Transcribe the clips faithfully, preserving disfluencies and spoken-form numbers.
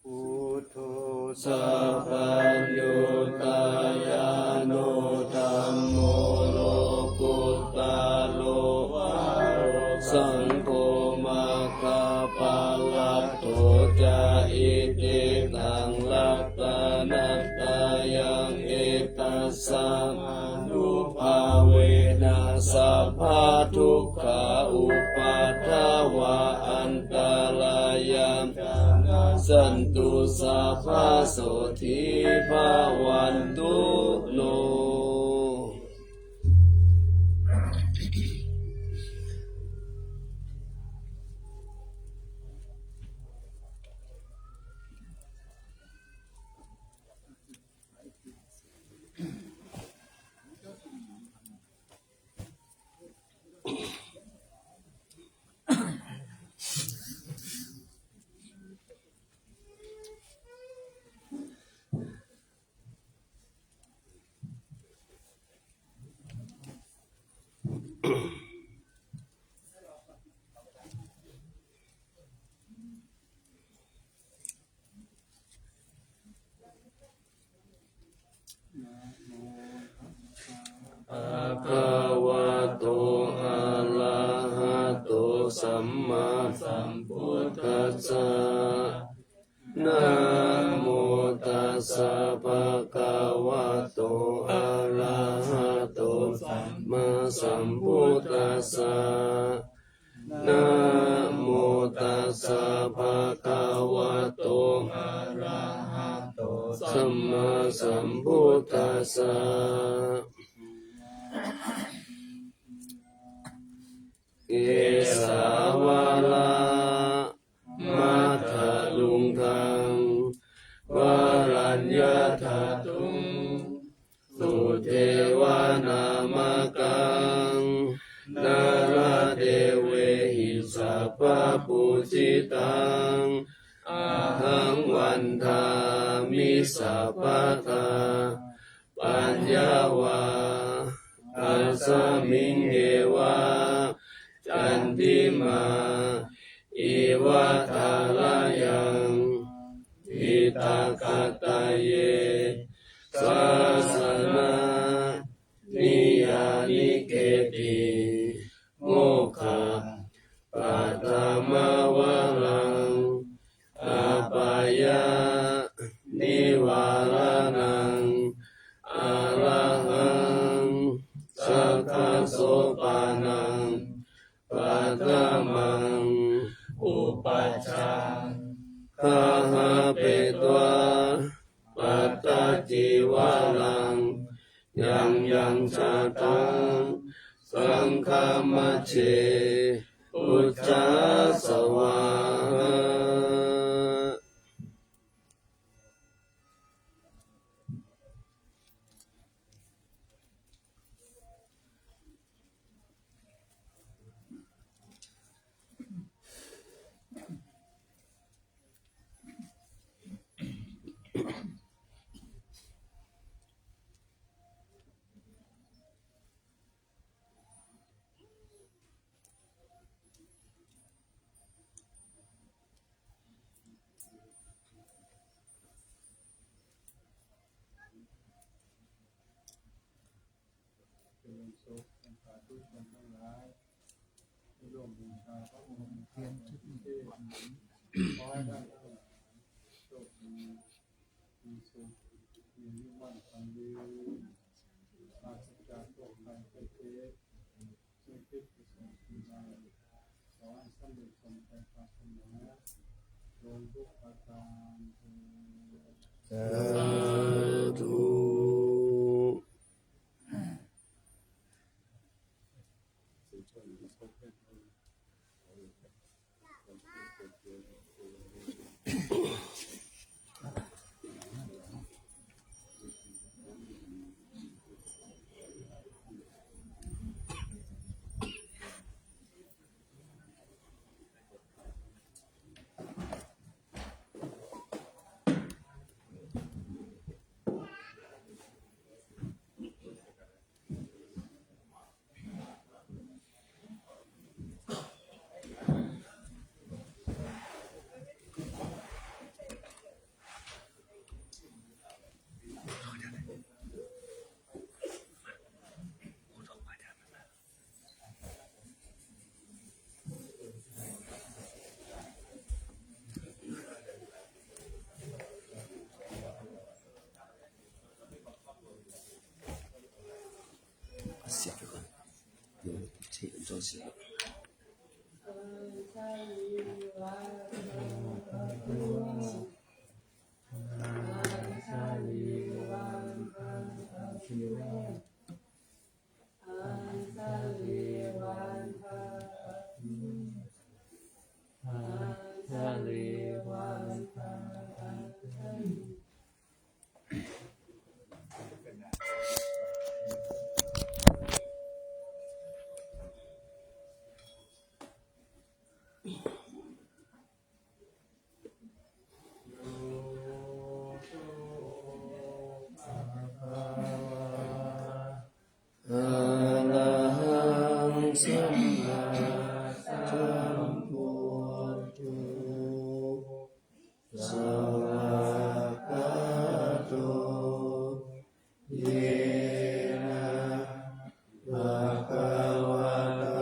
Buddho sabbaññutañāṇo, dhammo lokuttaro varo, saṅgho maggaphalaṭṭho ca, iti taṃ ratanattayaṃ, etaṃ samaṇubhāvena sabbadukkhā upaddavā antarāyā ca nassantu, sabbasotthī bhavantu no. Bhagavato arahato sammāsambuddhassa. Namo tassa bhagavato arahato sammāsambuddhassa. Namo tassa bhagavato arahato sammāsambuddhassa. Kesāvalāmataruṇṇaṃ varaññadhātuṃ sudevanāmakaṃ nāradevehi sabbapūjitaṃ ahaṃ vandāmi sabbadā. Paññāvā tasmiṃ eva candimā iva tharayaṃ diṭṭhagadāye sāsanaṃ niyyāniketti mokkhapathimavaraṃ apāyanivāraṇaṃ arahaṃ sakkasopaṇaṃ paṭhamaṃ upajjhaṃ gahapetvā pattacīvaraṃ yaṃ yaṃ jātaṃ saṅghamajjhe ujjhāsvāha. Sādhu. เสียบไปก่อน เดี๋ยวเช็คจอเสียบ Arahaṃ sammāsambuddho svākkhāto yena bhagavatā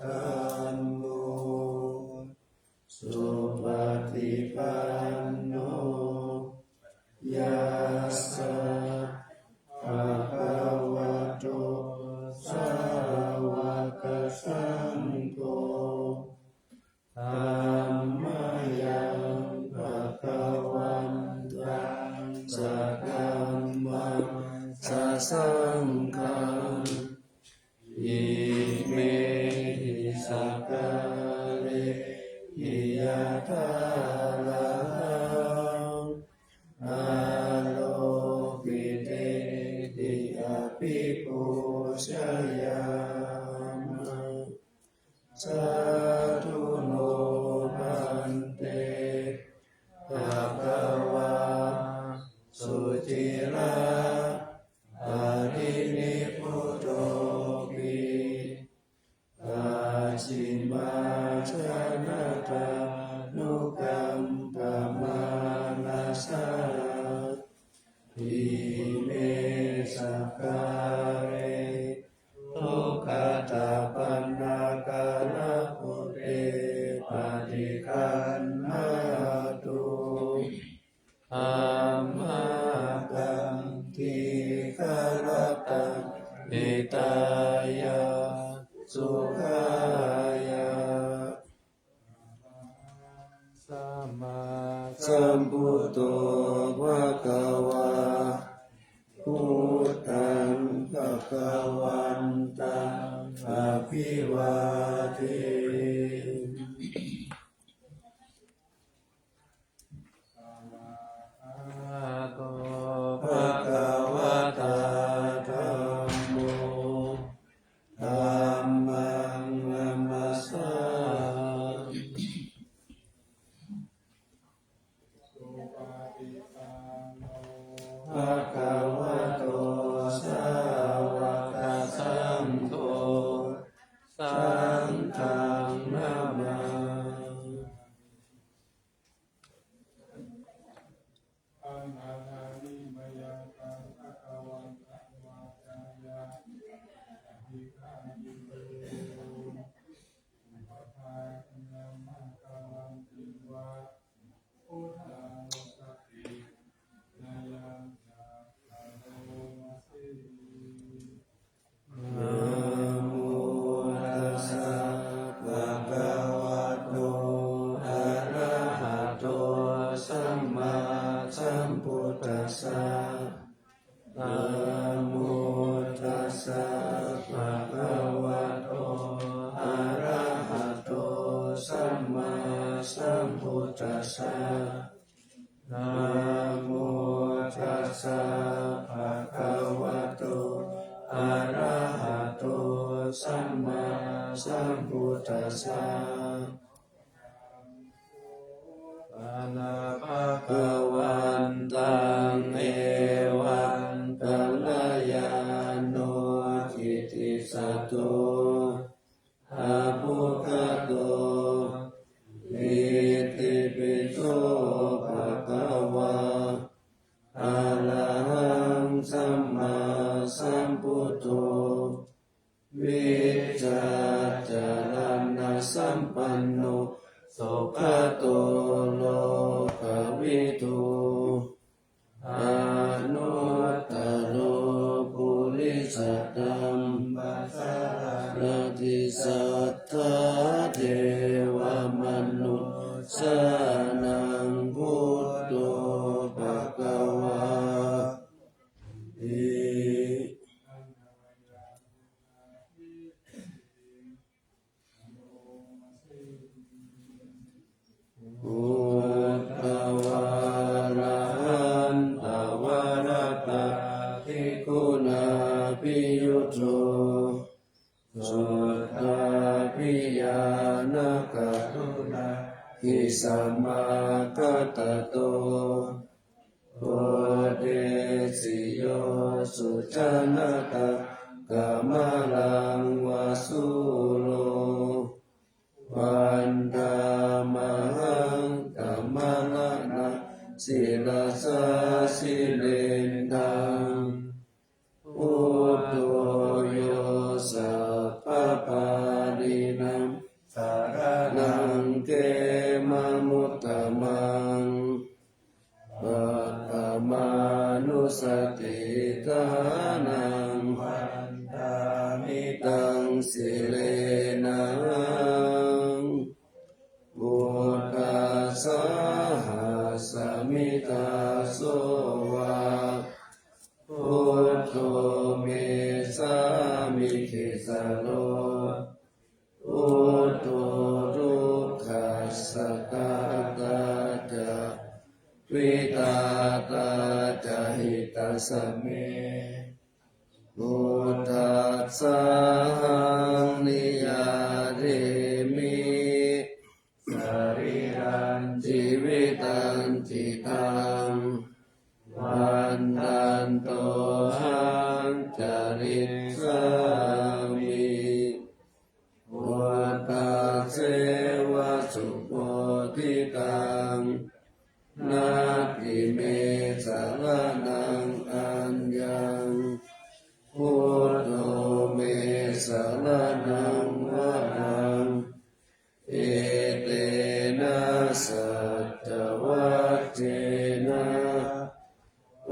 dhammo supaṭipanno yassa bhagavato sāvakasaṅgho tammayaṃ bhagavantaṃ saddhammaṃ imehi sakkārehi yathārahaṃ āropitehi abhipūjayāma. Sādhu no bhante bhagavā sucira parinibbutopi pacchimājanatānukampamānasā ime sakkāre duggatapaṇṇākārabhūte paṭiggaṇhātu amhākaṃ dīgharattaṃ hitāya sukhāya. Sammāsambuddho bhagavā, buddhaṃ bhagavantaṃ abhivādemi. Svākkhāto bhagavatā dhammo, dhammaṃ namassāmi. Supaṭipanno bhagavato sāvakasaṅgho, saṅghaṃ namāmi. Vandāmi mayaṃ bhagavantaṃ vācāya abhigābhito, upavhayena bhagavanti va buddhaṃ lokavidū, nayaṃ ca karoma se. Namo tassa bhagavato arahato sammāsambuddhassa. Namo tassa bhagavato arahato sammāsambuddhassa. Namo tassa bhagavato arahato sammāsambuddhassa. Bhagavantaṃ evaṃ kalyāṇo kittisaddo abbhuggato, itipi so bhagavā arahaṃ sammāsambuddho vijjācaraṇasampanno sugato lokavidū anuttaro purisadam satthā devamanussānaṃ buddho bhagavāti. Buddhavārahantavaratādiguṇābhiyutto suddhābhiñāṇakaruṇāhi samāgatatto bodhesi yo sujanataṃ kamalaṃ va sūro vandāmahaṃ tamaraṇaṃ sirasā jinendaṃ. Buddho yo sabbapāṇīnaṃ saraṇaṃ khemamuttamaṃ paṭhamānussatiṭṭhānaṃ vandāmi taṃ sirenahaṃ. Buddhassāhasmi dāso va buddho me sāmikissaro buddho dukkhassa ghātā ca vidhātā ca hitassa me. Buddhassāhaṃ niyyādemi sarīrañjīvitañcidaṃ vandantohaṃ carissāmi buddhasseva subodhitaṃ. Natthi me saraṇaṃ aññaṃ buddho me saraṇaṃ varaṃ. Etena saccavajjena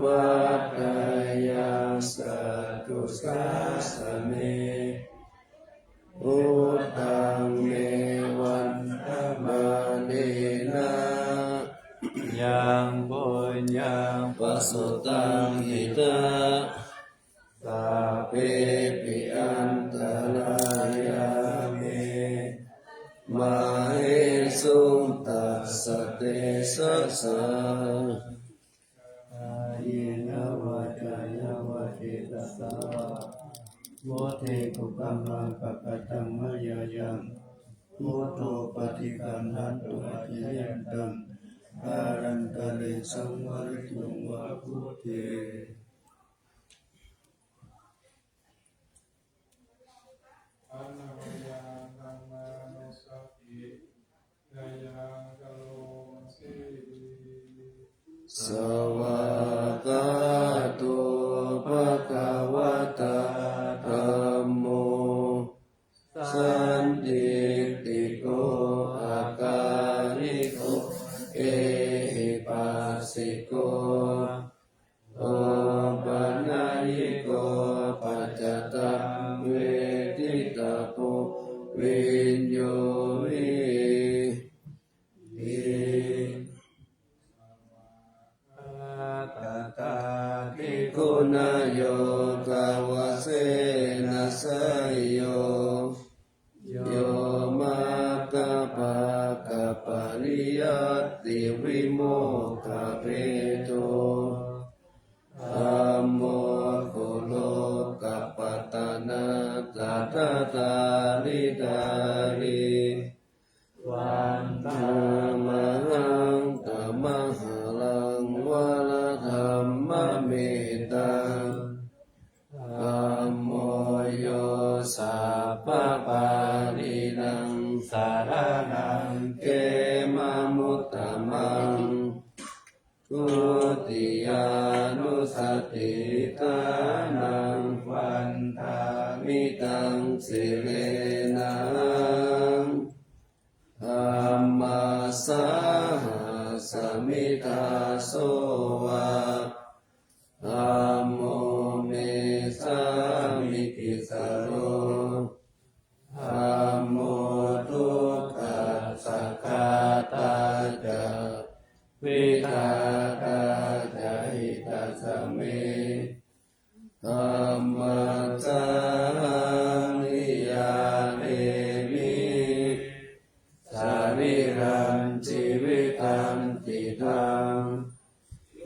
vaḍḍheyyaṃ satthu sāsane. Buddhaṃ me vandamānena yaṃ puññaṃ pasutaṃ idha sabbepi antarāyā me māhesuṃ tassa tejasā. Kāyena vācāya va cetasā vā buddhe kukammaṃ pakataṃ mayā yaṃ buddho paṭiggaṇhatu accayantaṃ kālantare saṃvarituṃ va buddhe. Anavayyaṃ dhammanussatinayaṃ karoma se. Svākkhāto bhagavatā dhammo sandiṭṭhiko akāliko ehipassiko opanayiko paccattaṃ veditabbo viññūhīti. Svākkhātādiguṇayogavasena seyyo yo maggapākapariyattivimokkhabhedo dhammo kulokapatanā tadadhāridhārī vandāmahaṃ tamaharaṃ varadhammametaṃ. Dhammo yo sabbapāṇīnaṃ saraṇaṃ khemamuttamaṃ dutiyānussatiṭṭhānaṃ vandāmi taṃ sirenahaṃ. Dhammassāhasmi dāso va dhammo me sāmikissaro Dhammacārāya niyyādemi sarīrañjīvitañcidaṃ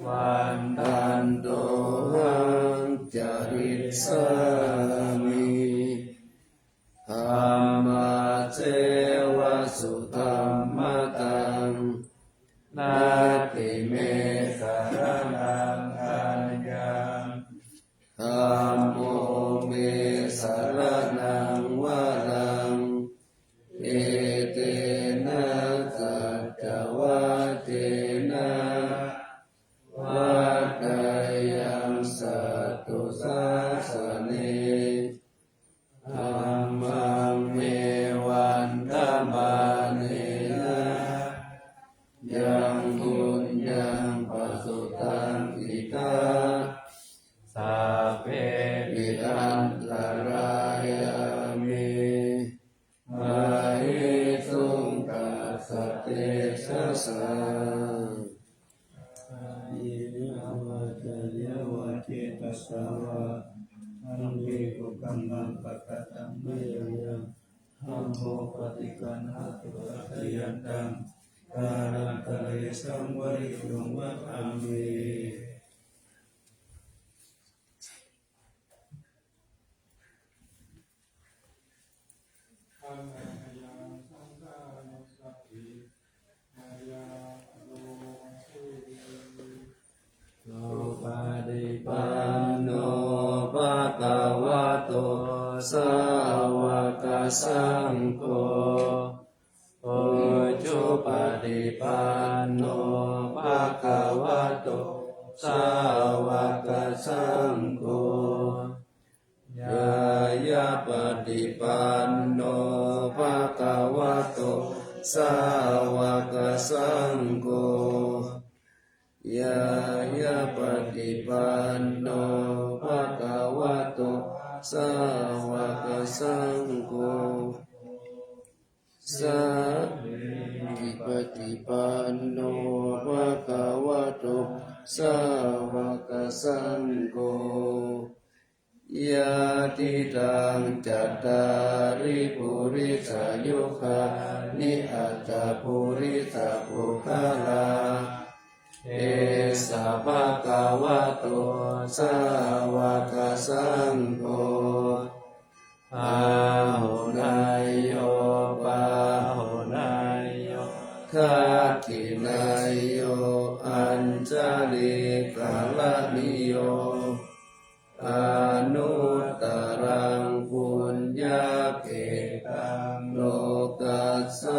vandantohaṃ carissāmi. Dhammaceva sudhammataṃ natthi me saraṇaṃ aññaṃ. Dhammo me saraṇaṃ varaṃ etena saccavajjena vaḍḍheyyaṃ satthu sāsane. Dhammaṃ me vandamānena yaṃ puññaṃ pasutaṃ idha sabbepi antarāyā me māhesuṃ tassa tejasā. Kāyena vācāya va cetasā vā, saṅghe kukammaṃ pakataṃ mayā yaṃ, dhammo paṭiggaṇhatu accayantaṃ, kālantare saṃvarituṃ va dhamme. Supaṭipanno bhagavato sāvakasaṅgho, ujupaṭipanno bhagavato sāvakasaṅgho, ñāyapaṭipanno bhagavato sāvakasaṅgho, ñāyapaṭipanno bhagavato sāvakasaṅgho, sāmīcipaṭipanno bhagavato sāvakasaṅgho, yadidaṃ cattāri purisayugāni aṭṭha purisapuggalā, esa bhagavato sāvakasaṅgho, āhuneyyo pāhuneyyo dakkhiṇeyyo añjalikaraṇīyo, anuttaraṃ puññakkhettaṃ lokassāti.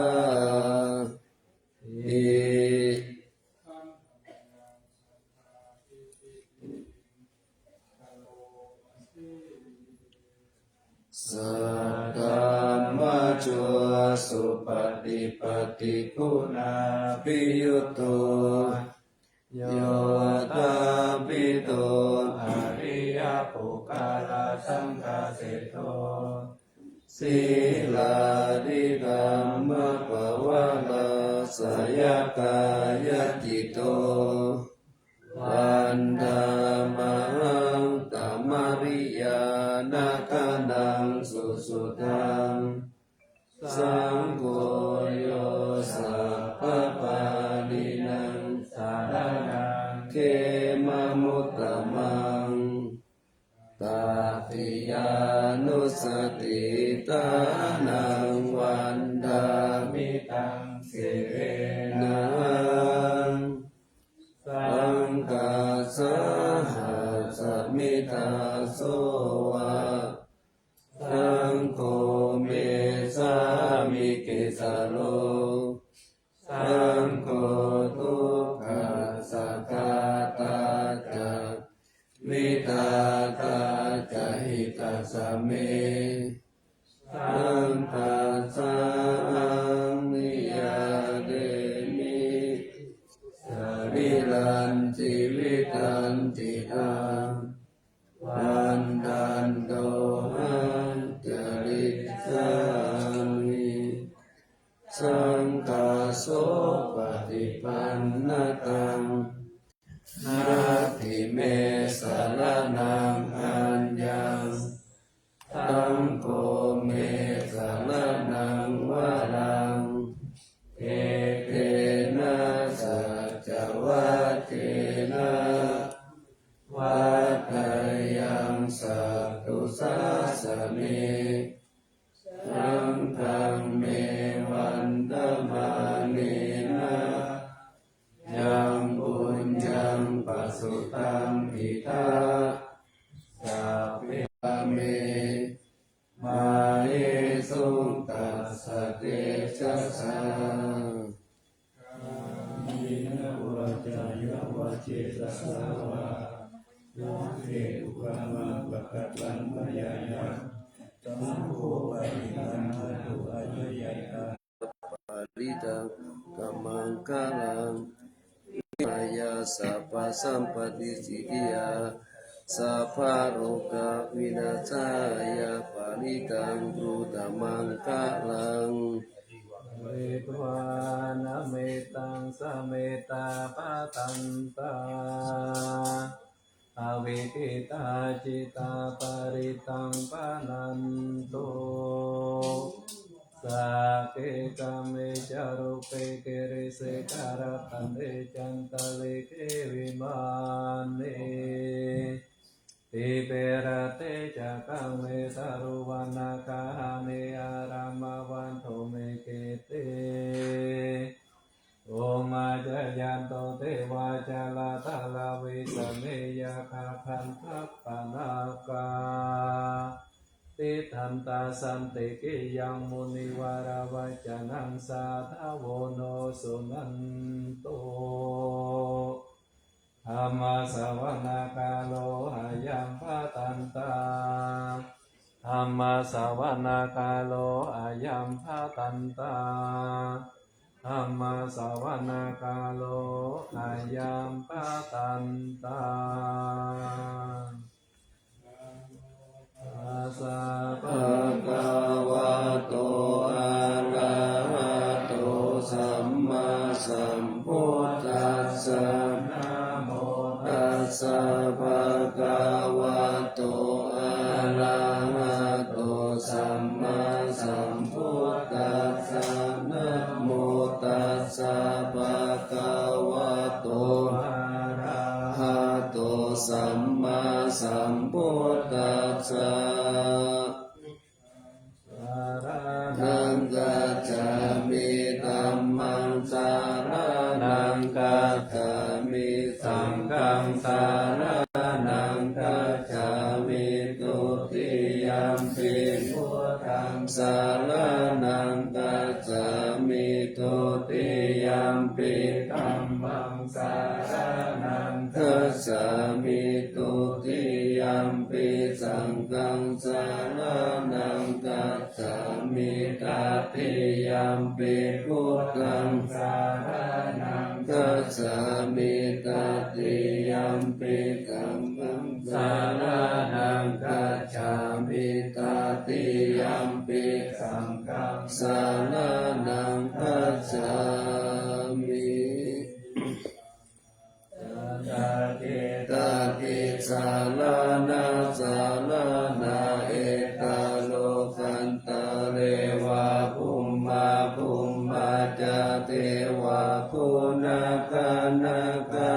Saddhammajo supaṭipattiguṇābhiyutto, yoṭṭhabbidho ariyapuggalasaṅghaseṭṭho, sīlādidhammapavalāsayakāyacitto, vandāmahaṃ tamariyāna gaṇaṃ susuddhaṃ. Saṅgho yo sabbapāṇīnaṃ saraṇaṃ khemamuttamaṃ, tatiyānussatiṭṭhānaṃ vandāmi taṃ sirenahaṃ. Saṅghassāhasmi dāso va, saṅgho me sāmikissaro, saṅgho dukkhassa ghātā ca, vidhātā ca hitassa me. Saṅghassāhaṃ niyyādemi sarīrañjīvitañcidaṃ, vandantohaṃ carissāmi. Saṅghassopaṭipannataṃ natthi me saraṇaṃ aññaṃ, saṅgho me saraṇaṃ varaṃ, etena saccavajjena vaḍḍheyyaṃ satthu sāsane. Saṅghaṃ me vandamānena yaṃ puññaṃ pasutaṃ idha, sabbe me māhesuṃ tassa tejasā. Kāyena vācāya va cetasā vā, sabbe kukammaṃ pakataṃ mayā yaṃ, saṅgho parittaṃ brūtha me tejasā. Parittaṃ brūtha me tejasā, vipabbaja sabbasambhatthisiddhiyā, sabbarogavinasāya parittaṃ brūtha maṅgalaṃ. Pharitvāna mettaṃ samettā bhadantā, avikkhittacittā parittaṃ bhaṇantu. Sagge kāme ca rūpe girisikharataṭe cantalikkhe vimāne, dīpe raṭṭhe ca gāme taruvanagahane āraṃavanto me khette, bhummā cāyantu devā jalathalavisame yakkhagandhabbanāgā, tiṭṭhantā santike yaṃ munivaravacanaṃ sādhavo no suṇantu. Dhammassavanakālo ayambhadantā. Dhammassavanakālo ayambhadantā. Dhammassavanakālo ayambhadantā. Tassa bhagavato arahato sammāsambuddhassa. Namo tassa bhagavato arahato sammāsambuddhassa. Namo tassa bhagavato arahato sammāsambuddhassa. Saraṇaṃ gacchāmi. Dhammaṃ saraṇaṃ gacchāmi. Saṅghaṃ saraṇaṃ gacchāmi. Dutiyampi buddhaṃ saraṇaṃ gacchāmi. Dutiyampi dhammaṃ saraṇaṃ gacchāmi. Dutiyampi saṅghaṃ saraṇaṃ gacchāmi. Tatiyampi buddhaṃ saraṇaṃ gacchāmi. Tatiyampi dhammaṃ saraṇaṃ gacchāmi. Tatiyampi saṅghaṃ saraṇaṃ gacchāmi. Sattacittāti saraṇasaraṇā, etta lokantare va bhummā bhummā ca devā bhunnakā nāgā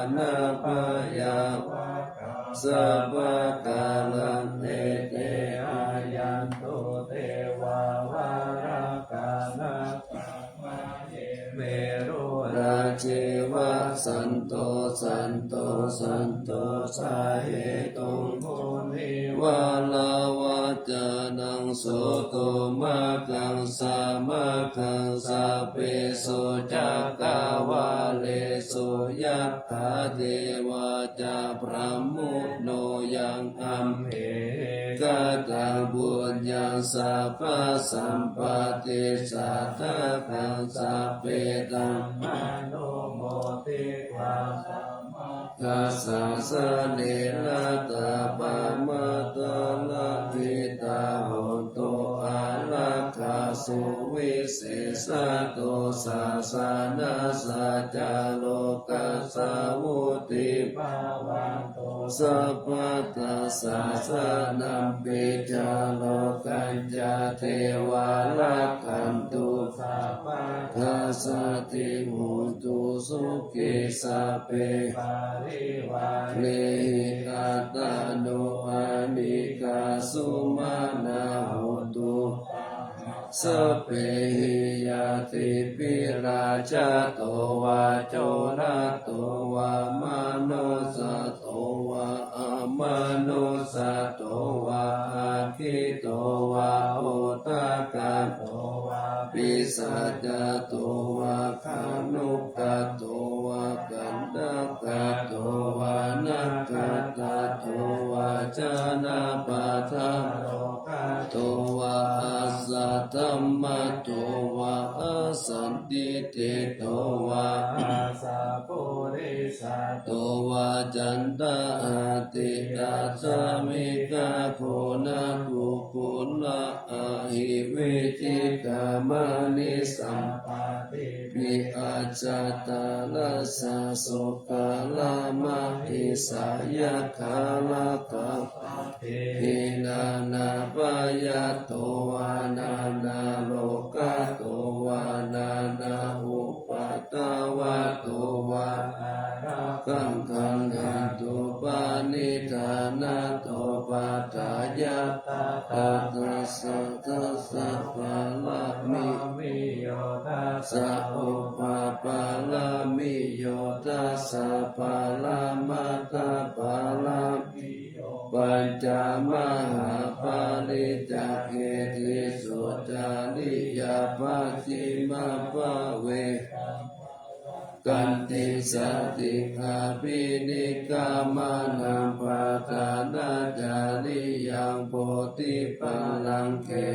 anāpayāvakā sabbakālaṃ, ete āyantu devā varakkhanatā mahe me rojī vasanto santo santosahetuṃ munivaravacanaṃ sotumaggaṃ samaggaṃ sabbesu cakkavāḷesu yathā devā ca brahmuno yaṃ amhehi kataṃ puññaṃ sabbasampatti sādhakaṃ sabbe dhammānumoditvā sāvakā sāsane ratā pamātā laddhitā hontu ārakkhā suvisesato sāsanassa ca lokassa vuḍḍhibhāvato sabbattha sāsanampi ca lokañca devā rakkhantu sabbadā saddhiṃ hontu sukhī sabbe parivārehi attāno anīghā sumanā hontu. Sabbehi ñātibhi rājato vā corato vā manussato vā amanussato vā aggito vā udakato vā pisācato vā khāṇukato vā kaṇṭakato vā nakkhattato vā janapadarogato vā asaddhammato vā asandiṭṭhito vā asappurisato vā caṇḍahatthi-assamigagoṇakukkura ahi vicchikamaṇisappadīpi ajjhattaracchasūkaramahisayakkharakkhapādi hīnanābhayato vā nānārogato vā nānāupaddavato vā ārakkhaṃ gaṇhantu paṇidhānato paṭṭhāya. Tathāgatassa dasa pāramiyo dasa upapāramiyo dasa paramattha pāramiyo pañca mahāpariccāge tisso cariyā pacchimabhave khanti satiṃ abhinikkhamanaṃ padhānacariyaṃ bodhipallaṅke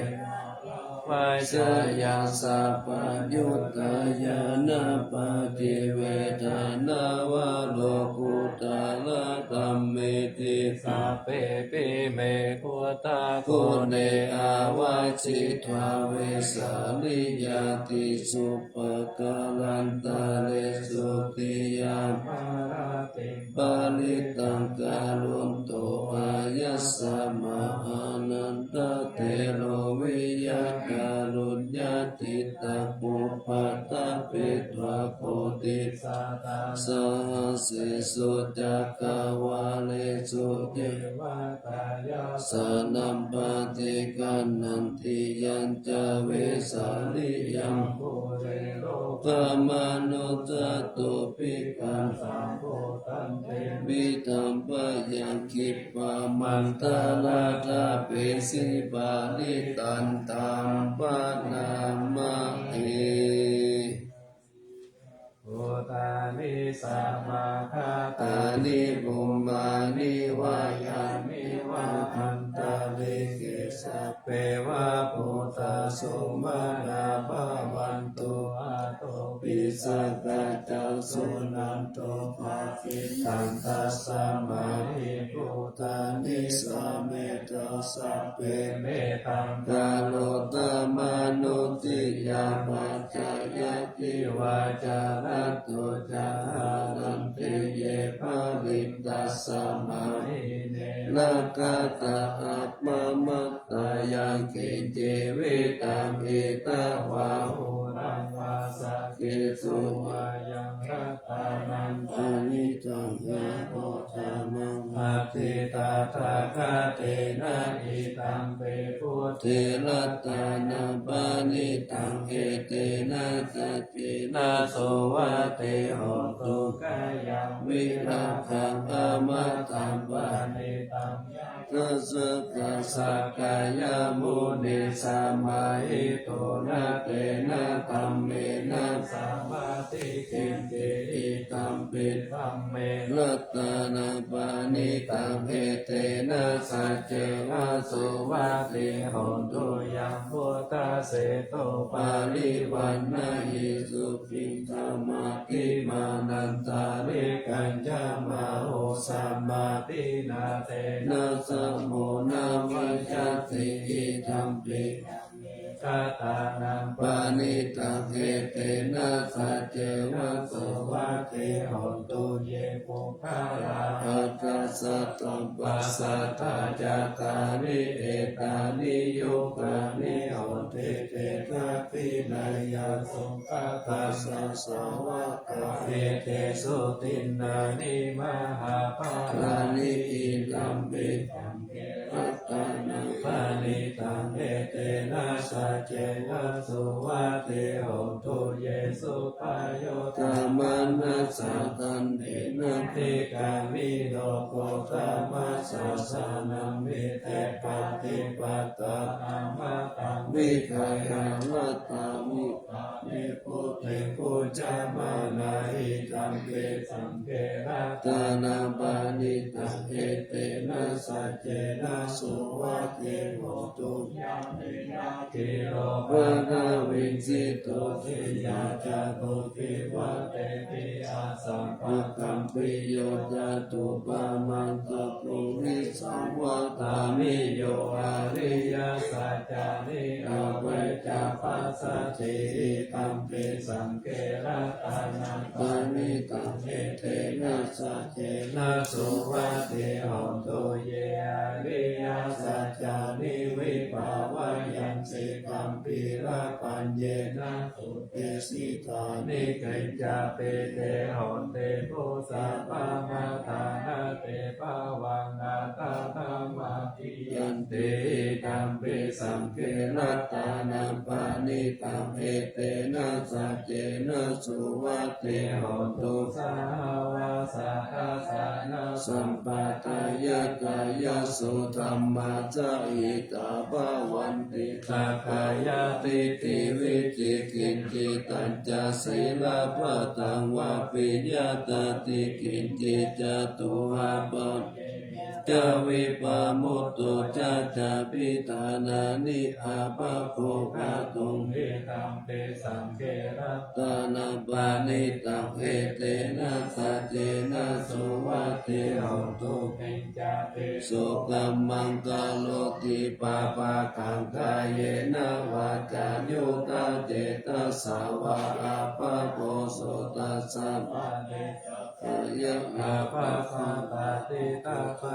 ārabbha jayasappaññuttā ñāṇapaṭivedhaṃ nava lokuttaradhammeti sabbepime buddhaguṇe āvajjitvā vesāliyā tīsu pākārantaresu tiyāmarattiṃ parittaṃ karonto āyasmā ānandatthero viya kāruññacittaṃ upaṭṭhapetvā koṭisatasahassesu cakkavāḷesu devatā yāsanā paṭiggaṇhanti yañca vesāliyaṃ pure rogāmanussadubbhikkhasambhūtantividhaṃ bhayaṃ khippamantaraṭṭhāpesi parittaṃ taṃ bhaṇāma he. Bhūtāni samāgatāni bhummāni vā yāni va antalikkhe sabbeva bhūtā sumanā bhavantu athopi sakkaccaṃ suṇantu bhāsitaṃ. Tasmā hi bhūtā nisāmetha sabbe mettaṃ karotha mānusiyā pajāya divā ca ratto ca haranti ye baliṃ. Tasmā hi ne rakkhatha appamattā yaṃ kiñci vittaṃ idha vā huraṃ vā saggesu vā yaṃ ratanaṃ paṇītaṃ yaṃ uttamaṃ atthi tathāgatena idampi buddhe ratanaṃ paṇītaṃ etena saccena suvatthi hotu. Khayaṃ virāgaṃ amataṃ paṇītaṃ yadajjhagā sakyamunī samāhito na tena dhammena samatthi kiñci idampi dhamme ratanaṃ paṇītaṃ etena saccena suvatthi hotu. Yaṃ buddhaseṭṭho parivaṇṇayī suciṃ samādhimānantarikaññamāhu samādhinā tena samo na vijjati idampi dhamme ratanaṃ paṇītaṃ etena saccena suvatthi hotu. Ye puggalā aṭṭha sataṃ pasatthā cattāri etāni yugāni honti te dakkhiṇeyyā sugatassa sāvakā etesu dinnāni mahapphalāni. Idampi saṅghe ratanaṃ paṇītaṃ etena saccena suvatthi hotu. Ye suppayuttā manasā daḷhena nikkāmino gotamasāsanamhi te pattipattā amataṃ vigayha laddhā mudhā nibbutiṃ bhuñjamānā. Idampi saṅghe ratanaṃ paṇītaṃ etena saccena suvatthi hotu. Yānīdha girirohāda vijito siyā catubbhi vātebhi asampakampiyo tathūpamaṃ sapurisaṃ vadāmi yo ariyasaccāni avecca passati. Idampi saṅghe ratanaṃ paṇītaṃ etena saccena suvatthi hotu. Ye ariyasaccāni vibhāvayanti gambhīrapaññena sudesitāni kiñcāpi te honti bhusappamattā na te bhavaṃ attadhammāti yanti. Idampi saṅghe ratanaṃ paṇītaṃ etena saccena suvatthi hotu. Sahāvassa dassanasampadāya kāyasu dhammā ca hidā bhavanti sakkāyadiṭṭhi vicikicchitañca sīlabbataṃ vāpi yadatthi kiñci catūhapā ca vippamutto ca cābhiṭhānāni appagghokkhatuṃ. Idampi saṅghe ratanaṃ paṇītaṃ etena saccena suvatthi hotu. Kiñcāpi so kammaṃ karoti pāpakaṃ kāyena vācāyuda cetasā vā appaggo so tassa kāyaṃ appaggo pahitattā.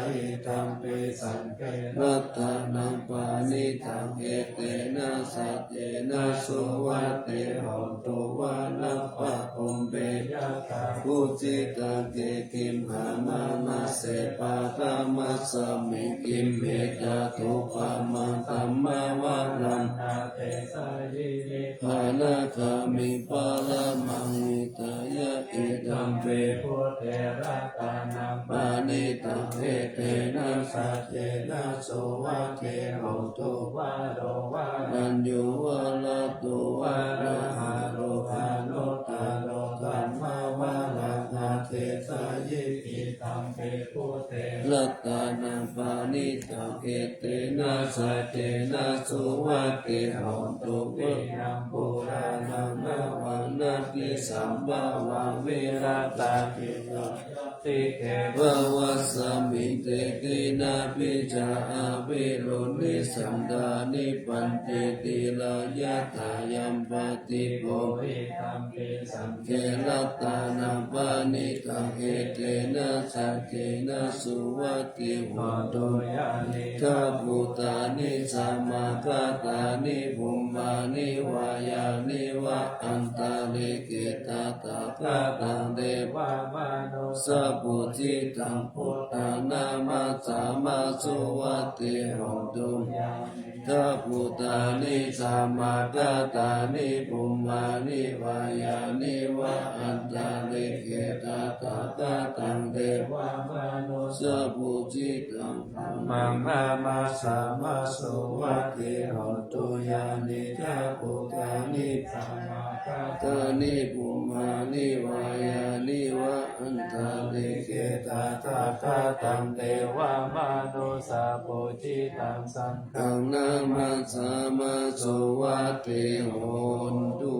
Idampi saṅghe ratanaṃ paṇītaṃ etena saccena suvatthi hotu. Vanappagumbe yathā phussitaṃ khiḍḍim hamamase paṭhamasmiṃ khinde tathūpamaṃ dhammavaraṃ adesayi nibbānagāmiṃ paramaṃ hitāya. Idampi buddhe ratanaṃ paṇītaṃ etena saccena suvatthi hotu. Varo varaññū varado varāharo anuttaro dhammavaraṃ adesayi. Idampi buddhe ratanaṃ paṇītaṃ etena saccena suvatthi hotu. Khīṇaṃ purāṇaṃ navaṃ natthi sambhavaṃ virattacittāyatike bhavasmiṃ te khīṇabījā aviruḷhichandā nibbanti dhīrā yathāyampadīpo. Idampi saṅghe ratanaṃ paṇītaṃ etena saccena suvatthi hotu. Yānīdha bhūtāni samāgatāni bhummāni vā yāni va antalikkhe tathāgataṃ devamanussapūjitaṃ buddhaṃ namassāma suvatthi hotu. Yānīdha bhūtāni samāgatāni bhummāni vā yāni va antalikkhe tathāgataṃ devamanussapūjitaṃ dhammaṃ namassāma suvatthi hotu. Yānīdha bhūtāni samāgatāni bhummāni vā yāni va antalikkhe tathāgataṃ devamanussapūjitaṃ saṅghaṃ namassāma suvatthi hotu.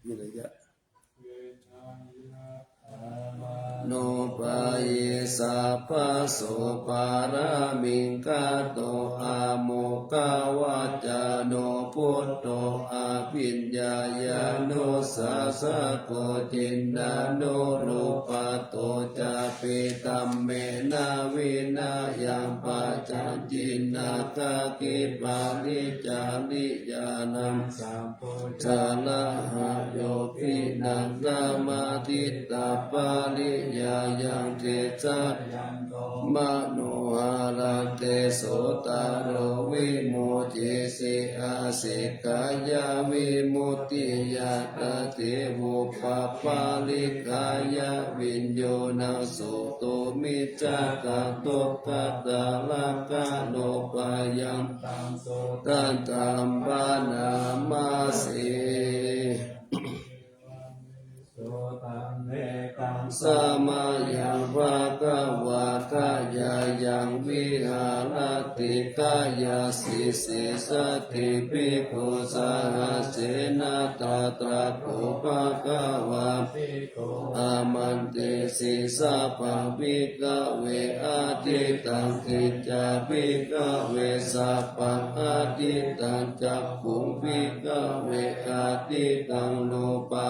มีระยะ Anupāyesū sabbaso pāramiṃ gato, amoghavaccano buddho, abhiññāya anussāsako, ciṇṇānurūpato cāpi, dhammena vinayaṃ paccaññiṃ, nāgāgī paricariyaṇaṃ, sambujjhagāhayogiṇaṃ, samādhiṭṭhapariyāyaṃ, desayasomano haraṃ, tejo taro vimochesi, asekhāya vimuttiyā. Tathevāhupaparikkhāya, viññūhīsuṃ tumicchakato, khatarakkhaṇo bhayantā, so taṃ taṃ bhaṇāma se. Sutaṃ ekaṃ samayaṃ bhagavā gayāyaṃ viharati gayāsīse. Saddhiṃ bhikkhusahassena tatra kho bhagavā bhikkhu āmantesi. Sabbaṃ bhikkhave ādittaṃ. Kiñca bhikkhave sabbaṃ ādittaṃ. Cakkhuṃ bhikkhave ādittaṃ, rūpā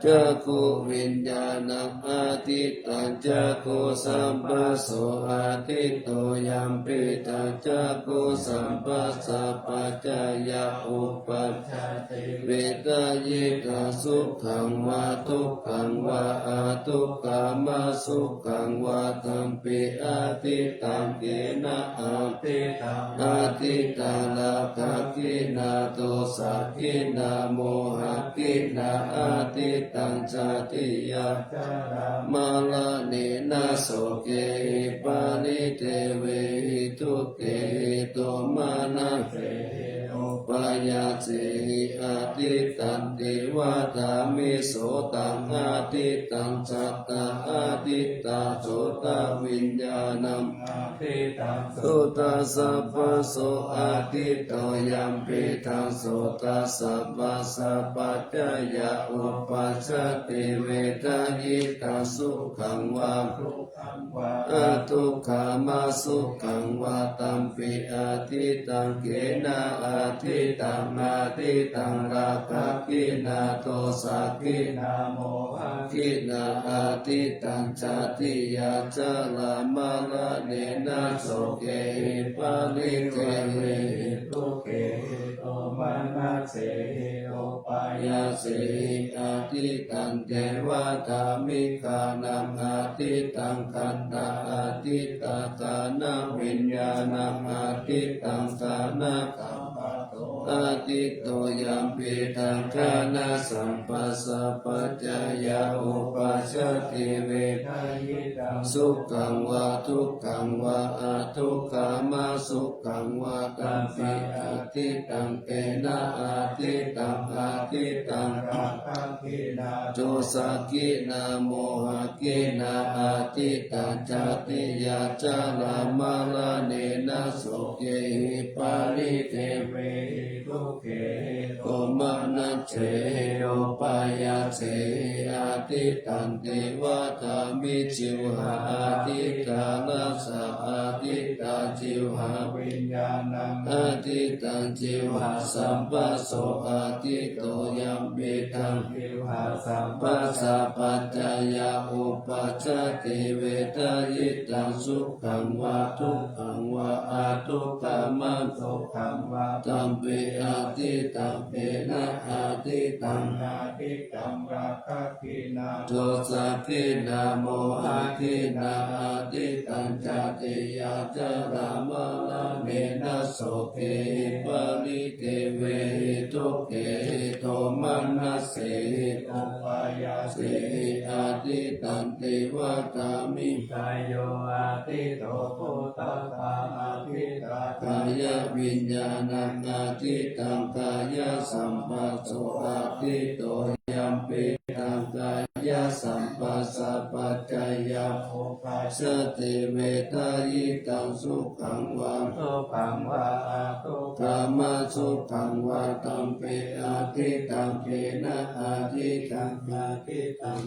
cakkhuviññāṇaṃ ādittaṃ, cakkhusamphasso āditto, yampidaṃ cakkhusamphassapaccayā uppajjati vedayitaṃ sukhaṃ vā dukkhaṃ vā adukkhamasukhaṃ vā, tampi ādittaṃ. Kena ādittaṃ? Ādittaṃ rāgagginā dosagginā mohagginā, ādittaṃ jātiyā jarāmaraṇena sokehi paridevehi dukkhehi domanassehi upāyāsehi, ādittaṃ te vadāmi. Sotaṃ ādittaṃ, saddā ādittā, sotaviññāṇaṃ ādittaṃ, sotasamphasso āditto, yampidaṃ sotasamphassapaccayā uppajjati vedayitaṃ sukhaṃ vā dukkhaṃ vā adukkhamasukhaṃ vā, tampi ādittaṃ. Kena ādittaṃ? Ādittaṃ rāgagginā dosagginā mohagginā, ādittaṃ jātiyā jarāmaraṇena sokehi paridevehi dukkhehi domanassehi upāyāsehi, ādittaṃ te vadāmi. Ghānaṃ ādittaṃ, gandhā ādittā, ghānaviññāṇaṃ ādittaṃ, ghānasamphasso āditto, yampidaṃ ghānasamphassapaccayā uppajjati vedayitaṃ sukhaṃ vā dukkhaṃ vā adukkhamasukhaṃ vā, tampi ādittaṃ. Kena ādittaṃ? Ādittaṃ rāgagginā dosagginā mohagginā, ādittaṃ jātiyā jarāmaraṇena sokehi paridevehi dukkhehi domanassehi upāyāsehi, ādittaṃ te vadāmi. Jivhā ādittā, rasā ādittā, jivhāviññāṇaṃ ādittaṃ, jivhāsamphasso āditto, yampidaṃ jivhāsamphassapaccayā uppajjati vedayitaṃ sukhaṃ vā dukkhaṃ vā adukkhamasukhaṃ vā, tampi ādittaṃ. Kena ādittaṃ? Ādittaṃ rāgagginā dosagginā mohagginā, ādittaṃ jātiyā jarāmaraṇena sokehi paridevehi dukkhehi domanassehi upāyāsehi, ādittaṃ te vadāmi. Kāyo āditto, phoṭṭhabbā ādittā, kāyaviññāṇaṃ ādittaṃ, kāyasamphasso āditto, yampidaṃ kāyasamphassapaccayā uppajjati vedayitaṃ sukhaṃ vā dukkhaṃ vā adukkhamasukhaṃ vā, tampi ādittaṃ. Kena ādittaṃ? Ādittaṃ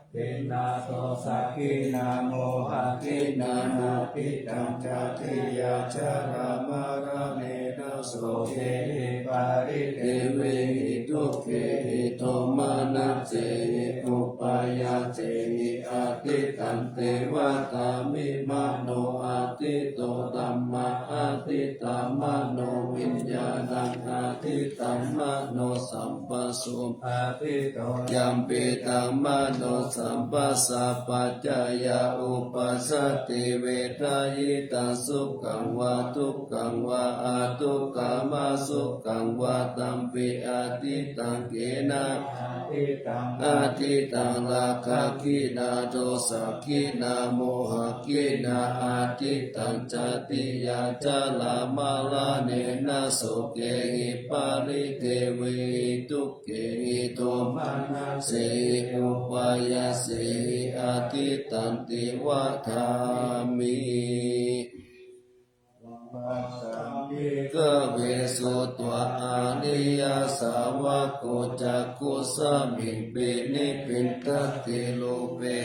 Khīṇā dosā khīṇā mohakhīṇā, atītaṃ ca tiyā jarāmaraṇena sokehi paridevehi dukkhehi domanassehi upāyāsehi. Atītaṃ devātābhimato atīto dhammā, atītaṃ manoviññāṇaṃ, atītaṃ manosamphasso atīto. Yampidaṃ manosamphassapaccayaṃ uppajjati vedayitaṃ sukhaṃ vā dukkhaṃ vā adukkhamasukhaṃ vā, tampi atītaṃ khīṇaṃ atītaṃ, atītaṃ rāgakhīṇaṃ dosā khīṇaṃ mohakhīṇaṃ, atītaṃ ca tiyā jarāmaraṇena sokehi paridevehi dukkhehi domanassehi upāyāsehi, atītanti vadāmi. Bhagavā sutvā ariyassāvako cakkhusmiṃpi nibbindati, rūpe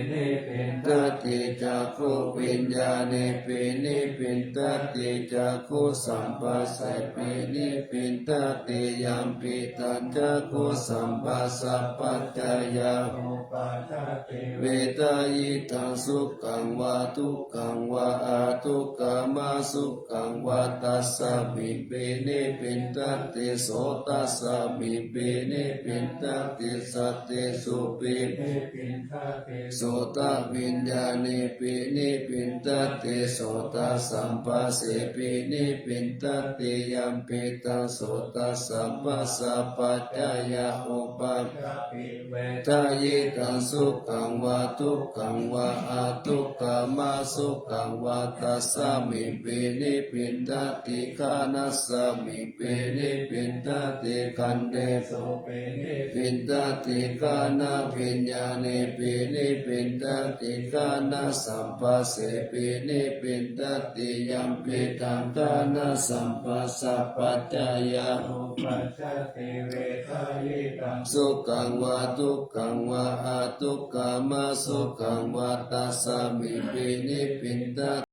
nibbindati, cakkhuviññāṇepi nibbindati, cakkhusamphassepi nibbindati. Yampidaṃ cakkhusamphassapaccayā uppajjati vedayitaṃ sukhaṃ vā dukkhaṃ vā adukkhamasukhaṃ vā, tasmiṃpi nibbindati. Sotasmiṃpi nibbindati, saddesupi nibbindati, sotaviññāṇepi nibbindati, sotasamphassepi nibbindati. Yampidaṃ sotasamphassapaccayā uppajjati vedayitaṃ sukhaṃ vā dukkhaṃ vā adukkhamasukhaṃ vā, tasmiṃpi nibbindati. Ghānasmiṃpi nibbindati, gandhesupi nibbindati, ghānaviññāṇepi nibbindati, ghānasamphassepi nibbindati. Yampidaṃ ghānasamphassapaccayā uppajjati vedayitaṃ sukhaṃ vā dukkhaṃ vā adukkhamasukhaṃ vā, tasmiṃpi nibbindati.